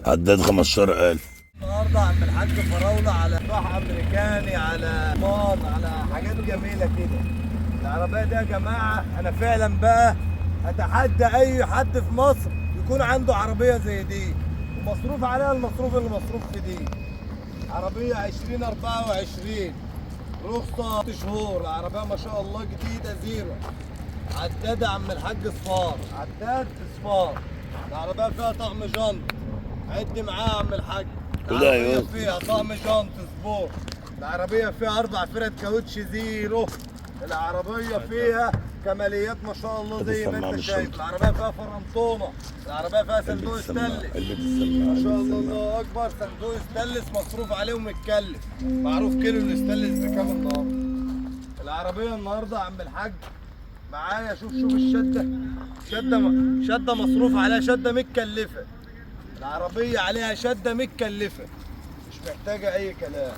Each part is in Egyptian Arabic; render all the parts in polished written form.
عداد 15000. النهارده عم الحاج فراوله على راح امريكاني، على مان، على حاجات جميلة كده. العربية دي يا جماعة انا فعلا بقى اتحدى اي حد في مصر يكون عنده عربية زي دي ومصروف عليها المصروف اللي مصروف في دي. عربية 2024، رخصه 6 شهور، العربية ما شاء الله جديدة زيرو. عداد يا عم الحاج صفار، عداد صفار. العربية فيها طقم جنط، عد معايا يا عم الحاج. كده العربية أيوه. فيها طقم جنط سبور، العربية فيها 4 فرد كاوتش زيرو، العربية فيها كماليات ما شاء الله زي ما السماعة انت مش شايف. شنطة. العربية فيها فرنطونة، العربية فيها صندوق علبة السماعة، ستانلس علبة السماعة، ما شاء علبة الله السماعة. الله اكبر. صندوق ستانلس مصروف عليه ومتكلف، معروف كيلو الستانلس بكام النهارده. العربية النهارده يا عم الحاج معايا، شوف شوف الشدة، شده شده مصروف عليها، شده متكلفه. العربية عليها شده متكلفه، مش محتاجه اي كلام.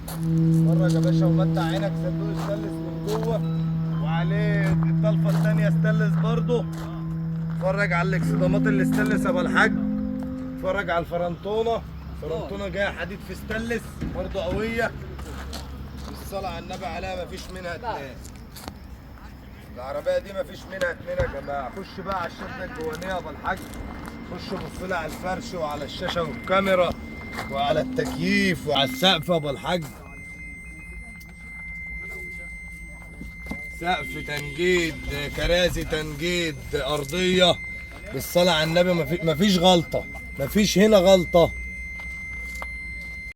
اتفرج يا باشا ومتع عينك. صندوق ستانلس من جوه وعليه الضلفه الثانية ستانلس برضه. اتفرج على الاكسدامات اللي ستانلس يا ابو الحاج. اتفرج على الفرنتونه، فرنتونه جاية حديد في ستانلس برضه قوية. الصلاة على النبي عليها مفيش منها اتنين. العربية دي مفيش منها اتنين يا جماعة. خش بقى على الشدة الجوانيه يا ابو الحاج. خش بص لها على الفرش وعلى الشاشة والكاميرا وعلى التكييف وعلى السقف يا ابو الحاج. سقف تنجيد، كراسي تنجيد، ارضية. بالصلاة على النبي مفيش غلطه، مفيش هنا غلطه.